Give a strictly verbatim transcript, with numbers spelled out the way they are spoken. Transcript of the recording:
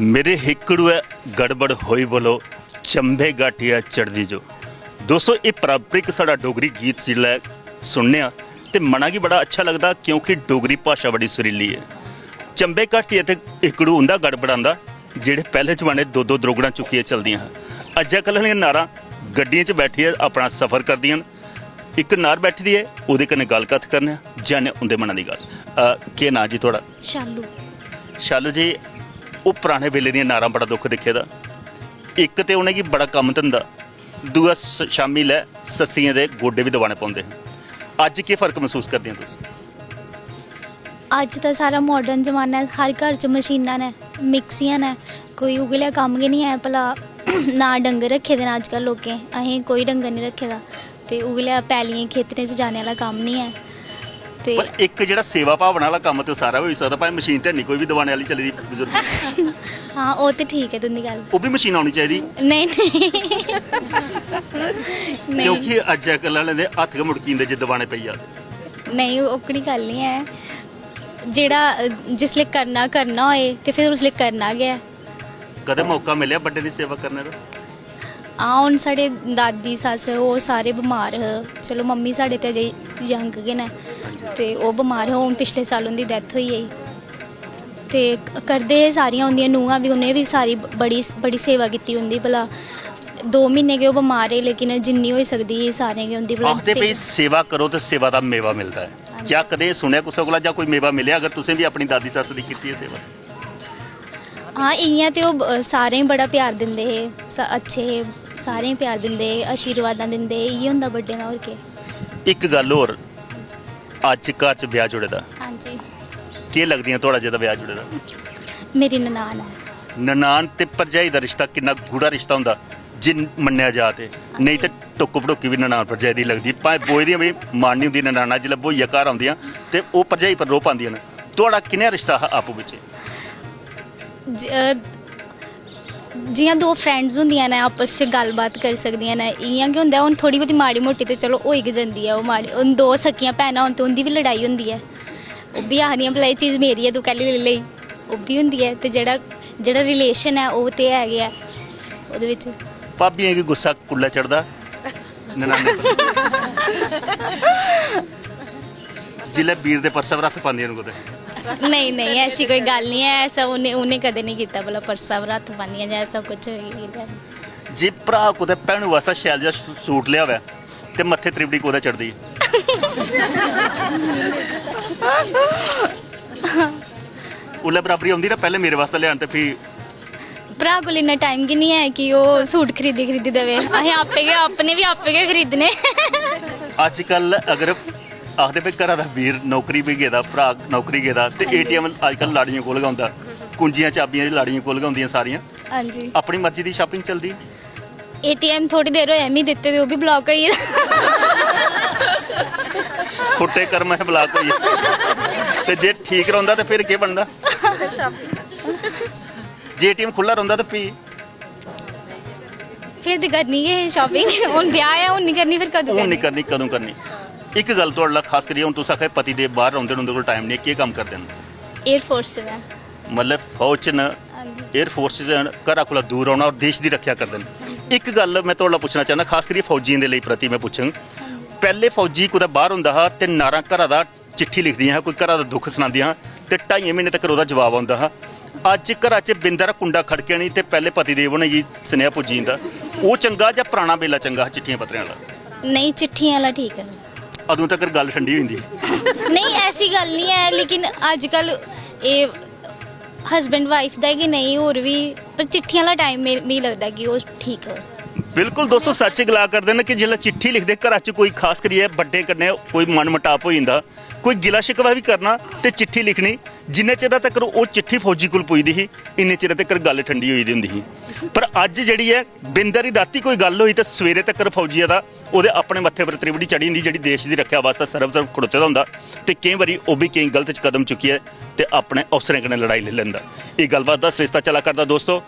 मेरे हिकड़ुऐ गड़बड़ होई बोलो, चंबे घाटिया चढ़दी जो। दोस्तो, एह् पारंपरिक साढ़ा डोगरी गीत जिसलै सुनने आं ते मना गी बड़ा अच्छा लगदा, क्योंकि डोगरी भाशा बड़ी सुरीली ऐ। चंबे घाटिया ते हिकड़ू उं'दा गड़बड़ांदा, जेह्ड़े पैह्ले जमाने दो दो द्रोगड़ां चुक्कियै चलदियां हां। अज्जै कल्लै दियां नारां गड्डियें च बैठियै अपना सफर करदियां न। इक नार बैठी दी ऐ, ओह्दे कन्नै गल्ल कत्थ करने आं, जाने उं'दे मना दी गल्ल। अ, केह् नांऽ जी थुआढ़ा? शालू। शालू जी, ओह् पराने बेल्ले दियां नारां बड़ा दुख दिक्खे दा। इक ते उ'नेंगी बड़ा कम्म धंदा, दूआ स-, शामी लै सस्सियें दे गोड्डे बी दबाने पौंदे हे। अज्ज केह् फर्क मसूस करदियां तुस? अज्ज ते सारा माडर्न जमाना ऐ, हर घर च मशीनां न, मिक्सियां न, कोई उ'ऐ लेहा कम्म गै निं ऐ भला। ना डंगर रक्खे दे न अज्जकल लोकें, असें कोई डंगर निं रक्खे दा, ते उ'ऐ लेहा पैलियें खेतरें च जाने आह्ला कम्म निं ऐ। ते पर इक जेह्ड़ा सेवा भावना आह्ला कम्म ते ओह् सारा होई सकदा, भाएं मशीन ते निं कोई बी दबाने आह्ली चली दी बजुर्ग। हाँ, ओह् ते ठीक ऐ तुं'दी गल्ल। ओह् बी मशीन औनी चाहिदी। नेईं, नेईं। नेईं। क्योंकि अज्जै कल्लै आह्लें दे हत्थ गै मुड़की जंदे जे दबाने पेई जा ते। नेईं, ओह् ओह्कड़ी गल्ल निं ऐ। जेह्ड़ा, अ, जिसलै करना, करना होए ते फिर उसलै करना गै ऐ। कदें मौका मिलेआ बड्डें दी सेवा करने दा? हां, हून साढ़े दादी सस्स, ओह् सारे बमार हे। चलो, मम्मी साढ़े ते अजें यंग गै न, ते ओह् बमार हे। हून पिछले साल उं'दी डैथ होई गेई। ते क-, करदे हे सारियां उं'दियां नूंहां बी, उ'नें बी सारी ब-, बड़ी, बड़ी सेवा कीती उं'दी। भला, दो म्हीने गै ओह् बमार हे, लेकिन जिन्नी होई सकदी ही, सारें गै उं'दी भला आखदे ते भई, सेवा करो ते सेवा दा मेवा मिलदा ऐ। हां जी। क्या कदें सुनेआ कुसै कोला जां कोई मेवा मिलेआ, अगर तुसें बी अपनी दादी सस्स दी कीती ऐ सेवा? हां, इ'यां ते ओह् ब-, सारें गी बड़ा प्यार दिंदे हे, स-, अच्छे हे, सारें गी प्यार दिंदे हे, आशीर्वादां दिंदे हे, इ'यै होंदा बड्डें दा, होर केह्। इक गल्ल होर, अज्ज घर च ब्याह् जुड़े दा। हां जी। केह् लगदियां थुआढ़ा जेह्दा ब्याह् जुड़े दा? मेरी ननान ऐ। ननान ते भरजाई दा रिश्ता किन्ना गूढ़ा रिश्ता होंदा, जे मन्नेआ जा ते। नेईं ते टुक्क भड़ुक्की बी ननान भरजाई दी लगदी, भाएं ब्होई दियां बी मां निं होंदी, ननानां जिसलै ब्होइयै घर औंदियां ते ओह् भरजाई पर रोह् पांदियां न। थुआढ़ा कनेहा रिश्ता हा आपूं बिच्चें? ज-, अ, जि'यां दो फ्रैंड्स होंदियां न, आपस च गल्ल बात करी सकदियां न, इ'यां गै होंदा ऐ। हून थोह्ड़ी मती माड़ी मोटी ते चलो होई गै जंदी ऐ, ओह् माड़ी, हून दो सक्कियां भैनां होन ते उं'दी बी लड़ाई होंदी ऐ, ओह् बी आखदियां, "भला एह् चीज़ मेरी ऐ, तूं कैह्ली लेई लेई?" ओह् बी होंदी ऐ। ते जेह्ड़ा, जेह्ड़ा रिलेशन ऐ, ओह् ते है गै ऐ ओह्दे बिच्च। भाबियें गी गुस्सा कुल्लै चढ़दा? ननानें पर। जिसलै बीर दे परसा पर हत्थ पांदियां न कुतै। नेईं, नेईं, ऐसी कोई गल्ल निं ऐ। ऐसा उ'नें, उ'नें कदें निं कीता भला, परसा पर हत्थ पानियां जां ऐसा कुछ होई गेआ। जे भ्राऽ कुतै भैनू आस्तै शैल जेहा सू-, सूट लेआ होऐ ते मत्थे त्रिबड़ी कुतै चढ़दी? उसलै बराबरी औंदी ना, पैह्लें मेरे आस्तै लेआन ते फ्ही। भ्राऽ कोल इन्ना टाइम गै निं ऐ कि ओह् सूट खरीदी, खरीदी देवे। असें आपे गै, अपने बी आपे गै खरीदने। अजकल अगर आखदे भाई घरा दा बीर नौकरी बी गेदा, भ्राऽ नौकरी गेदा, ते एटीएम अजकल लाड़ियें कोल गै होंदा, कुंजियां चाबियां लाड़ियें कोल गै होंदियां सारियां। हां जी। अपनी मर्जी दी शापिंग चलदी। एटीएम थोड़ी देर होए मी दित्ते दे, ओह् बी ब्लॉक होई गेदा। फुट्टे कर्म ऐ ब्लॉक होई गे। ते जे ठीक रौंह्दा ते फिर केह् बनदा? जे एटीएम खु'ल्ला रौंह्दा ते फ्ही? फिर ते करनी गै शापिंग। हून ब्याह् ऐ, हून निं करनी, फिर कदूं हून निं करनी? करनी, कदूं करनी? इक गल्ल थुआढ़े कोला खास करियै, हून तुस आखा दे पति देव बाह्र रौंह्दे न, उं'दे कोल टाइम निं ऐ, केह् कम्म करदे न? एयर फोर्स च ऐ। मतलब फौज च न, हां जी। एयर फोर्स च न, घरा कोला दूर रौह्ना और देश दी रक्षा करदे न। इक गल्ल में थुआढ़े कोला पुच्छना चाह्न्नां, खास करियै फौजियें दे लेई प्रति में पुच्छङ। पैह्ले फौजी कुतै बाह्र होंदा हा ते नारां घरा दा चिट्ठी लिखदियां हां, कोई घरा दा दुख सनांदियां हां ते ढाइयें म्हीने तक्कर ओह्दा जवाब औंदा हा। अज्ज घरा च बिंद हारा कुंडा खड़केआ निं ते पैह्ले पति देव होरें गी सनेहा पुज्जी जंदा। ओह् चंगा जां पराना बेल्ला चंगा हा चिट्ठियां पत्रें आह्ला? नेईं, चिट्ठियें आह्ला ठीक ऐ। अदूं तक्कर गल्ल ठंडी होई जंदी। नेईं, ऐसी गल्ल निं ऐ, लेकिन अजकल एह् हस्बैंड वाइफ दा गै नेईं, होर बी, पर चिट्ठियें आह्ला टाइम मी, मी लगदा कि ओह् ठीक ऐ। बिल्कुल दोस्तो, सच्च गला करदे न कि जिसलै चिट्ठी लिखदे, घरा च कोई खास करियै बड्डे कन्नै कोई मन मटाप होई जंदा, कोई गिला शिकवा बी करना ते चिट्ठी लिखनी, जिन्ने चिरै तक्कर ओह् चिट्ठी फौजी कोल पुजदी ही, इन्ने चिरै तक्कर गल्ल ठंडी होई दी होंदी ही। पर अज्ज जेह्ड़ी ऐ, बिंद हारी रातीं कोई गल्ल होई ते सवेरे तक्कर फौजिया दा ओह्दे अपने मत्थे पर त्रिबड़ी चढ़ी जंदी, जेह्ड़ी देश दी रक्खेआ बास्तै सरब-सरब खड़ोते दा होंदा, ते केईं बारी ओह् बी केईं गलत कदम चुक्कियै ते अपने अफसरें कन्नै लड़ाई लेई लैंदा। एह् गल्लबात दा सरिस्ता चला करदा दोस्तो।